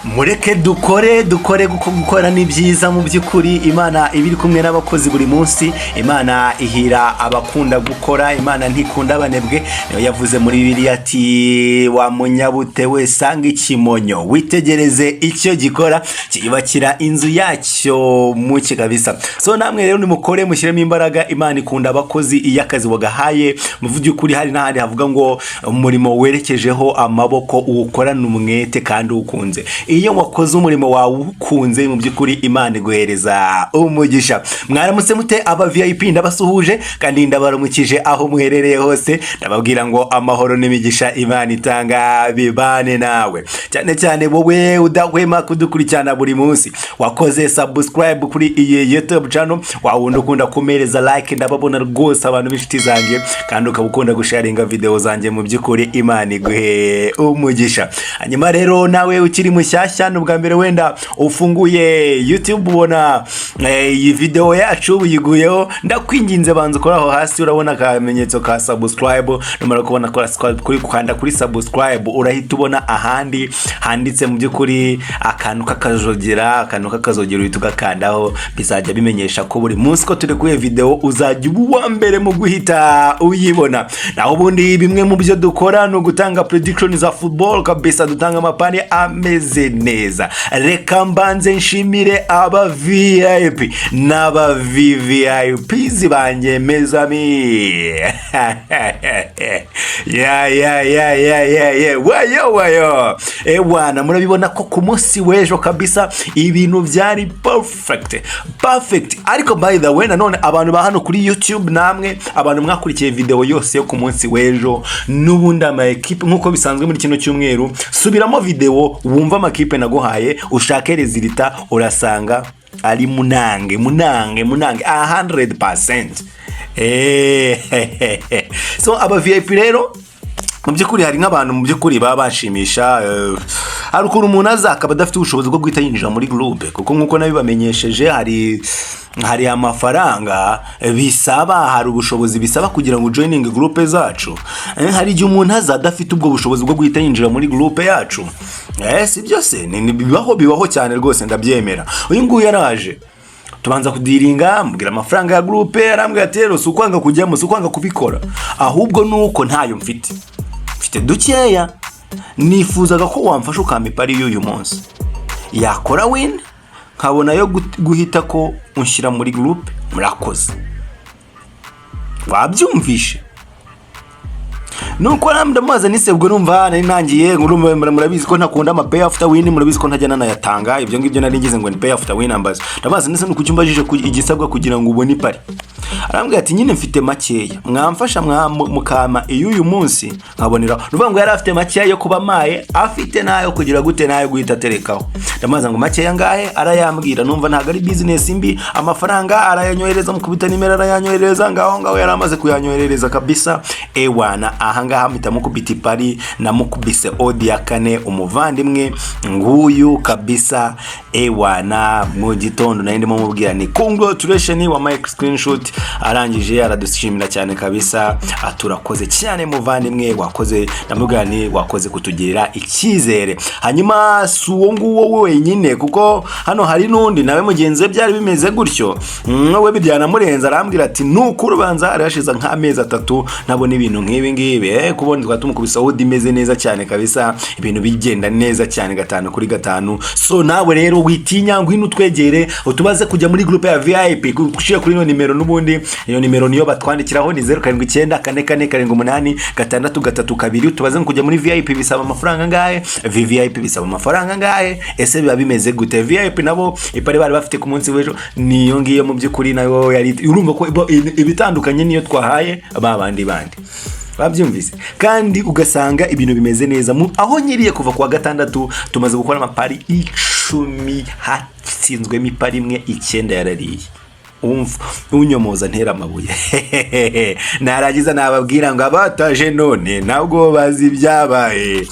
Mureke dukore, dukore, kuko gukora ni byiza. Mu by'ukuri Imana iba iri kumwe n'abakozi buri munsi. Imana ihira abakunda gukora, Imana ntikunda abanebwe. Niyo yavuze muri Bibiliya ati: "Wa munyabute we, sanga ikimonyo witegereze icyo gikora, kiyubakira inzu yacyo muke." Kabisa. So namwe rero nimukore, mushyiremo imbaraga. Imana ikunda abakozi iyo akazi wagahaye. Mu by'ukuri hari n'ahandi havuga ngo umurimo werekejeho amaboko uwukorana umwete kandi uwukunze. Iyo wakoze umurimo wawe uwukunze, mu by'ukuri Imana iguhereza umugisha. Mwaramutse mute aba VIP? Ndabasuhuje kandi ndabaramukije aho muherereye hose. Ndababwira ngo amahoro n'imigisha Imana itanga bibane nawe, cyane cyane wowe udahwema kudukurikirana buri munsi, wakoze subscribe kuri iyi YouTube channel, wawundi ukunda kumereza like. Ndababona rwose abantu b'inshuti zanjye, kandi ukaba ukunda gusharinga video zanjye. Mu by'ukuri Imana iguhe umugisha. Hanyuma rero nawe ukiri mushyashya, ni ubwa mbere wenda ufunguye YouTube ubona iyi video yacu uyiguyeho, ndakwinginze banza ukora aho hasi, urabona akamenyetso ka subscribe. Numara kubona kuri kanda kuri subscribe, urahita ubona ahandi handitse mu by'ukuri akantu k'akazogera. Akantu k'akazogera uhita ugakandaho, bizajya bimenyesha ko buri munsi ko turekuye video uzajya uba uwa mbere mu guhita uyibona. Naho ubundi bimwe mu byo dukora ni ugutanga prediction za football. Kabisa dutanga amapani ameze neza. Reka mbanze nshimire aba VIP n'aba VVIPs banjye, mes amis. Ya ya ya ya ya ya, wayo wayo, ewana murabibona ko ku munsi w'ejo kabisa ibintu byari perfect, perfect. Ariko by the way, nanone abantu ba hano kuri YouTube, namwe abantu mwakurikiye video yose yo ku munsi w'ejo, n'ubundi ama ekipe nk'uko bisanzwe muri kino cyumweru, subiramo video wumva amakipe naguhaye, ushake résultat, urasanga ari munange, munange, munange 100%. So aba VIP rero, mu by'ukuri hari nk'abantu mu by'ukuri baba bashimisha. Hari ukuntu umuntu aza akaba adafite ubushobozi bwo guhita yinjira muri groupe, kuko nk'uko nabibamenyesheje hari amafaranga bisaba, hari ubushobozi bisaba kugira ngo joining groupe zacu. Hari igihe umuntu aza adafite ubwo bushobozi bwo guhita yinjira muri groupe yacu. Si byose bibaho, bibaho cyane rwose, ndabyemera. Uyu nguyu yaraje, tubanza kudiringa, mbwira amafaranga ya groupe, arambwira ati: "Rero si ukwanga kujyamo, si ukwanga kubikora, ahubwo ni uko ntayo mfite, mfite dukeya. Nifuzaga ko wamfasha ukampa ipari y'uyu munsi, yakora win nkabona yo guhita ko unshyira muri groupe. Murakoze." Wabyumvishe? Nuko ndamubaza nise ubwo numva nari ntangiye, urumva murabizi ko ntakunda ama pay after win, murabizi ko ntajya nanayatanga. Ibyo ngibyo nari ngize ngo ni pay after win. Ambaza, ndabaza nise nuko umbajije igisabwa kugira ngo ubone ipari? Arambwira ati: "Nyine mfite makeya, mwamfasha mukampa iyo uyu munsi nkabonera." Ni ukuvuga ngo yari afite makeya yo kuba amaye, afite n'ayo kugira gute, n'ayo guhita aterekaho. Ndamubaza ngo makeya ngahe? Arayambwira, numva ntabwo ari business mbi. Amafaranga arayanyohereza, mukubita nimero arayanyohereza, ngaho ngaho yari amaze kuyanyoherereza kabisa. Ewana, ahangaha mpita mukubita ipari, namukubise odd ya 4. Umuvandimwe nguyu kabisa. Ewana, mu gitondo nari ndimo mubwira ni congratulation wa mike screenshot, arangije aradushimira cyane kabisa, aturakoze cyane muvandimwe, wakoze. Ndamubwira ni wakoze kutugirira icyizere. Hanyuma si uwo nguwo wenyine, kuko hano hari n'undi nawe mugenzi we byari bimeze gutyo. We byanamurenze, arambwira ati: "Nuko ubanza hari hashize nk'amezi 3 ntabona ibintu nk'ibi ngibi." Kubona twaba tumukubise odd imeze neza cyane kabisa, ibintu bigenda neza cyane gatanu kuri gatanu. So nawe rero witinya, ngwino utwegere utubaze kujya muri groupe ya VIP, ushyira kuri ino nimero. N'ubundi iyo nimero niyo batwandikiraho, ni 0794478632. Tubaze ngo kujya muri VIP bisaba amafaranga angahe? VVIP bisaba amafaranga angahe? Ese biba bimeze gute? VIP nabo ipari bari bafite ku munsi w'ejo niyo ngiyo. Mu by'ukuri nayo yari, urumva ko ibitandukanye niyo twahaye ba bandi bandi babyumvise, kandi ugasanga ibintu bimeze neza. Aho nyiriye kuva kuwa gatandatu tumaze gukora amapari 10, hatsinzwemo ipari imwe, icyenda yarariye. Umva unyomoza ntera amabuye. Narangiza nababwira ngo abataje none ntabwo bazi ibyabaye.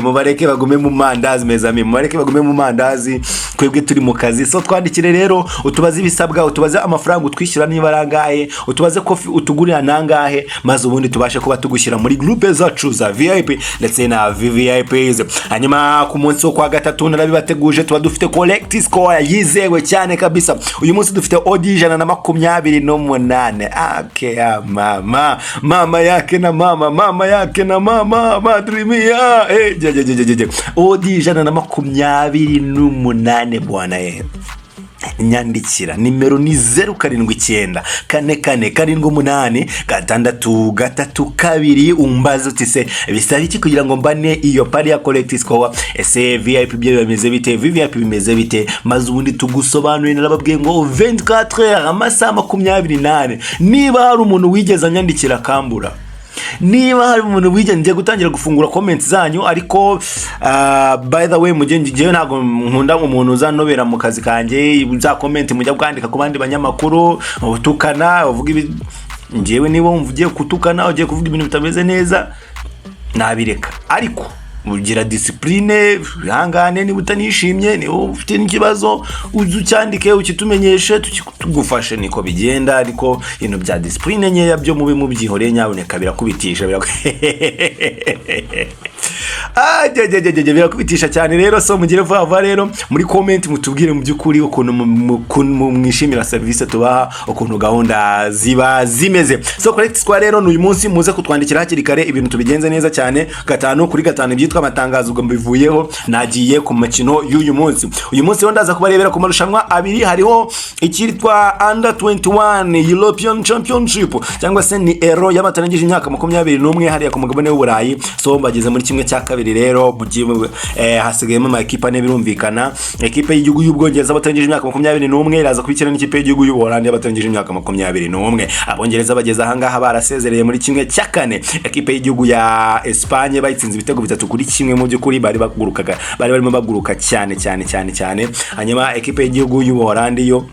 Mubareke bagume mu mandazi mezami, mubareke bagume mu mandazi, twebwe turi mu kazi. So twandikire rero, utubaze ibisabwa, utubaze amafaranga utwishyura niba ari angahe, utubaze coffee utugurira nangahe, maze ubundi tubashe kuba tugushyira muri groupe zacu za VIP ndetse na VVIPs. Hanyuma ku munsi wo kwa gatatu, narabibateguje, tuba dufite correct score yizewe cyane kabisa. Uyu munsi dufite odd 128. Ake ya mama, mama yake na mama, mama yake na mama, madre mia. Je je je je je, odd 128 bwana. Nyandikira, nimero ni 0794478632. Umbaze uti: "Se bisaba iki kugira ngo mbane iyo pari ya correct score? Ese VIP byo bimeze bite? VVIP bimeze bite?" Maze ubundi tugusobanurire. Narababwiye ngo 24 heures, amasaha 24. Niba hari umuntu wigeze anyandikira akambura, niba hari umuntu wigeze, ngiye gutangira gufungura comments zanyu. Ariko by the way, mujye, ngewe ntabwo nkunda umuntu uzanobera mu kazi kanjye. Za comment mujya kwandika ku bandi banyamakuru, utukana, uvuga ibi, ngewe niba wumva ugiye kutukana, ugiye kuvuga ibintu bitameze neza, nabireka. Ariko ugira discipline, ihangane. Niba utanishimye, niba ufite n'ikibazo, uze ucyandike, ukitumenyeshe, tugufashe. Niko bigenda. Ariko ibintu bya discipline nkeya byo mube mubyihoreye nyabuneka, birakubitisha, ah, je, je, je, je, birakubitisha cyane rero. So mugire vuba vuba rero muri comment, mutubwire mu by'ukuri ukuntu mwishimira serivisi tubaha, ukuntu gahunda ziba zimeze. So correct score rero ni uyu munsi, muze kutwandikira hakiri kare, ibintu tubigenze neza cyane gatanu kuri gatanu. Ibyitwa amatangazo ubwo mbivuyeho, nagiye ku mikino y'uyu munsi. Uyu munsi rero ndaza kubarebera ku marushanwa abiri. Hariho icyitwa Under 21 European Championship, cyangwa se ni Euro y'abatarengeje imyaka 21 hariya ku mugabane w'Uburayi. So bageze muri 1/2 rero, hasigayemo ama ekipa ane. Birumvikana, ekipe y'igihugu y'Ubwongereza batarengeje imyaka 21 iraza kubikina n'ikipe y'igihugu y'Ubuholandi y'abatarengeje imyaka 21. Abongereza bageze ahangaha barasezereye muri 1/4 ekipe y'igihugu ya Espagne, bayitsinze ibitego 3-1. Mu by'ukuri bari bagurukaga, bari barimo baguruka cyane cyane cyane cyane. Hanyuma ekipe y'igihugu y'Ubuholandi yo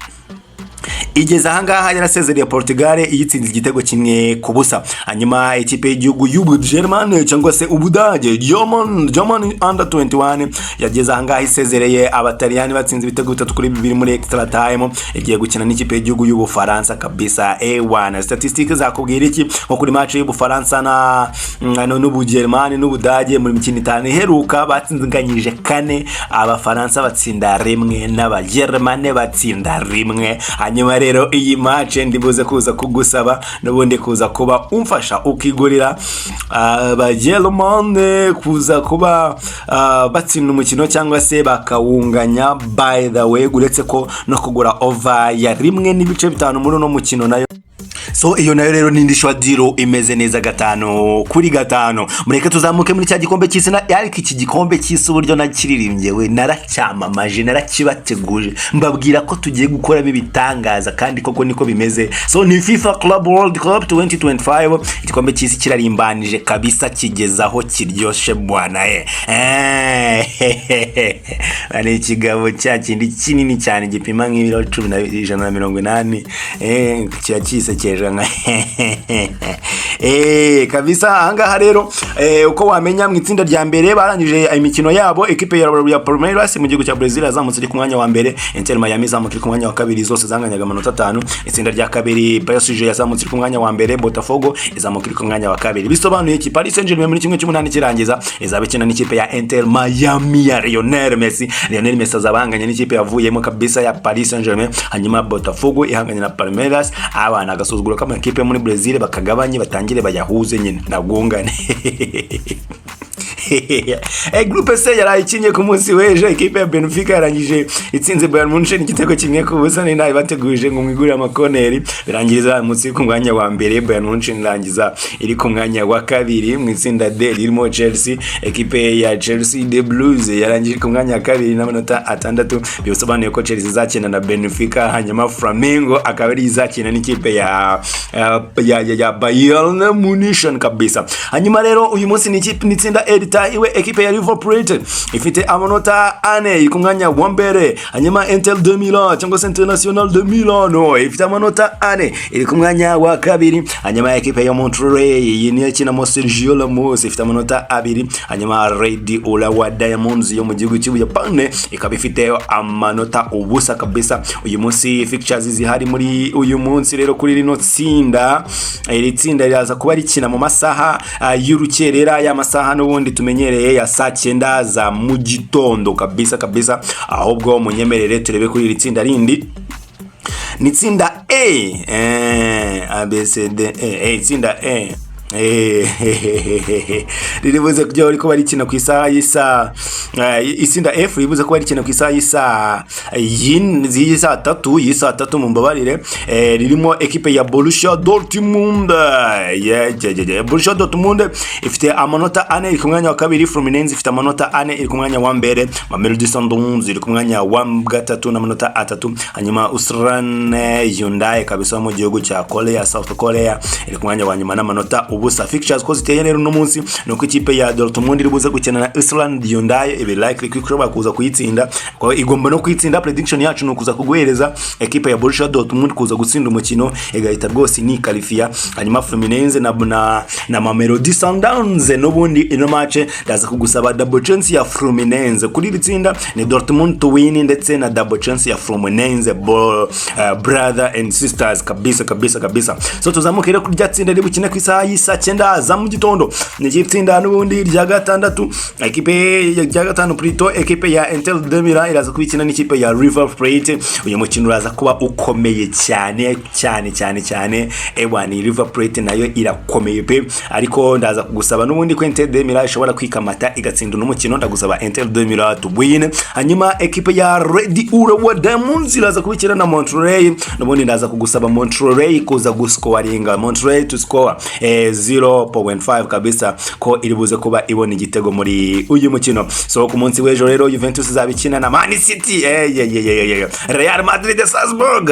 igeze ahangaha yarasezereye Portugal, iyitsinze igitego 1-0. Hanyuma ikipe y'igihugu y'Ubugermane cyangwa se Ubudage, German Under 21, yageze ahangaha isezereye Abataliyani, batsinze ibitego 3-2 muri extra time. Igiye gukina n'ikipe y'igihugu y'Ubufaransa kabisa. A1 statistiques zakubwira iki nko kuri match y'Ubufaransa na n'Ubugermane n'Ubudage? Muri mikino 5 iheruka batsinzinganyije kane, Abafaransa batsinda rimwe n'Abagermane batsinda rimwe. Hanyuma rero iyi match ndibuze kuza kugusaba n'ubundi kuza kuba umfasha ukigurira Abagermane kuza kuba batsinda umukino cyangwa se bakawunganya. By the way, uretse ko no kugura over ya 1.5 muri uno mukino nayo. So iyo nayo rero ni indi shwadiro imeze neza gatanu kuri gatanu. Mureke tuzamuke muri cya gikombe cy'isi ariko iki gikombe cy'isi, uburyo nakiririmbye we, naracyamamaje, narakibateguje, mbabwira ko tugiye gukoramo ibitangaza, kandi koko niko bimeze. So ni FIFA Club World Cup 2025, igikombe cy'isi kirarimbanije kabisa, kigeze aho kiryoshe bwana. Ni ikigabo cya kindi kinini cyane gipima nk'ibiro cumi na 180, kiba kisekeje nka kabisa. Ahangaha rero, uko wamenya, mu itsinda rya mbere barangije imikino yabo. Ekipe ya Palmeiras mu gihugu cya Brazil yazamutse iri ku mwanya wa mbere, Inter Miami izamutse iri ku mwanya wa kabiri, zose zanganyaga amanota 5. Itsinda rya kabiri, PSG yazamutse iri ku mwanya wa mbere, Botafogo izamuka iri ku mwanya wa kabiri. Bisobanuye iki? Paris Saint-Germain muri 1/8 kirangiza izaba ikina n'ikipe ya Inter Miami ya Lionel Messi. Lionel Messi azaba ahanganye n'ikipe yavuyemo kabisa ya Paris Saint-Germain, hanyuma Botafogo ihanganye na Palmeiras. Abana agasuzuguro k'amakipe yo muri Brazil bakagabanye, batangire bayahuze nyine nagungane. Groupe C yaraye ikinye ku munsi w'ejo. Ekipe ya Benfica yarangije itsinze Bayern Munchen igitego 1-0. Ni nayo bateguje ngo mwigurire amakoneri, birangiriza munsi ku mwanya wa mbere, Bayern Munchen irangiza iri ku mwanya wa kabiri. Mu itsinda D ririmo Chelsea, ekipe ya Chelsea, The Blues, yarangije ku mwanya wa kabiri n'amanota 6. Bisobanuye ko Chelsea izakina na Benfica, hanyuma Flamengo akaba ari izakina n'ikipe ya Bayern Munich kabisa. Hanyuma rero uyu munsi ni ikipe ni itsinda E ritangiye. itahiwe. Ekipe ya River Plate ifite amanota 4, iri ku mwanya wa mbere. Hanyuma Inter de Milan cyangwa se International de Milano ifite amanota 4, iri ku mwanya wa kabiri. Hanyuma ekipe ya Monterrey, iyi niyo ikinamo Sergio Ramos, ifite amanota 2. Hanyuma Red Urawa Diamonds yo mu gihugu cy'Ubuyapani ikaba ifite amanota 0 kabisa. Uyu munsi fixtures zihari muri uyu munsi rero kuri rino tsinda, iri tsinda riraza kuba rikina mu masaha y'urukerera, ya masaha n'ubundi tumenyereye ya saa 9 za mu gitondo kabisa kabisa. Ahubwo munyemerere turebe kuri iri tsinda rindi, ni itsinda A, A B C D E, E itsinda E riri buze kujya riko barikina ku isaha y'isa, itsinda F riri buze kuba rikina ku isaha y'isa 3, mumbabarire. Ririmo ekipe ya Borussia Dortmund. Yeah. Borussia Dortmund ifite amanota 4, iri ku mwanya wa kabiri. Fluminense ifite amanota 4, iri ku mwanya wa mbere. Mamelodi Sundowns iri ku mwanya wa gatatu n'amanota 3. Hanyuma Ulsan Hyundai kabisa mu gihugu cya Korea, South Korea, iri ku mwanya wa nyuma n'amanota 0. Fixtures ko ziteye rero uno munsi ni uko ikipe ya Dortmund iri buze gukina na Ulsan Hyundai, ibi likely ko ishobora kuza kuyitsinda, ko igomba no kuyitsinda. Prediction yacu ni ukuza kuguhereza ekipe ya Borussia Dortmund kuza gutsinda umukino, igahita rwose ni qualifier. Hanyuma Fluminense na Mamelodi Sundowns, n'ubundi ino match ndaza kugusaba double chance ya Fluminense. Kuri iri tsinda ni Dortmund to win ndetse na double chance ya Fluminense, brother and sisters kabisa kabisa kabisa. So tuzamuke rero kuri rya tsinda riri bukine ku isaha y'isa 9 za mu gitondo. Ni itsinda n'ubundi rya gatandatu, ekipe rya gatanu plutôt, ekipe ya Inter de Milan iraza kubikina n'ikipe ya River Plate. Uyu mukino uraza kuba ukomeye cyane cyane cyane cyane. Ewa, ni River Plate nayo irakomeye pe, ariko ndaza kugusaba n'ubundi ko Inter de Milan ishobora kwikamata igatsinda uno mukino. Ndagusaba Inter de Milan to win. Hanyuma ekipe ya Red Urawa Diamonds iraza kubikina na Monterrey. N'ubundi ndaza kugusaba Monterrey kuza guscoringa, Monterrey to score 0.5 kabisa, ko iri buze kuba ibona igitego muri uyu mukino. So ku munsi w'ejo rero Juventus izaba ikina na Man City, ye, ye, ye, ye. Real Madrid, Salzburg.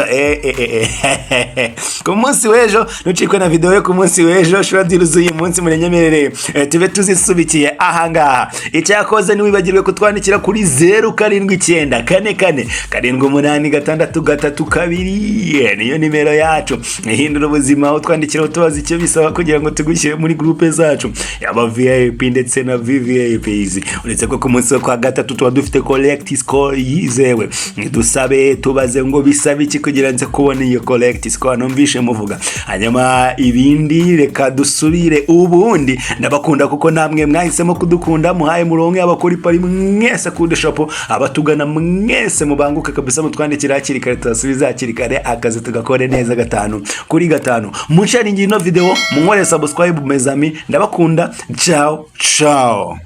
Ku munsi w'ejo ntucikwe na video yo ku munsi w'ejo. Sure deals uyu munsi murenyemerere tube tuzisubikiye ahangaha. Icyakoze ntiwibagirwe kutwandikira kuri 0794478632, niyo nimero yacu ihindura ubuzima. Utwandikira utubaza icyo bisaba kugira ngo tugushyire muri groupe zacu yaba VIP ndetse na VVIPs. Uretse ko ku munsi wo kwa gatatu tuba dufite correct score yizewe, dusabe tubaze ngo bisaba iki kugira nze kubona iyo correct score numvishe muvuga. Hanyuma ibindi reka dusubire ubundi. Ndabakunda kuko namwe mwahisemo kudukunda. Muhaye muronke abakora pari mwese, kude shop, abatugana mwese mubanguke kabisa, mutwandikira hakiri kare, tubasubize hakiri kare, akazi tugakore neza 5 kuri 5. Munsharingi ino video, munkorere subscribe, mes amis. Ndabakunda, ciao ciao.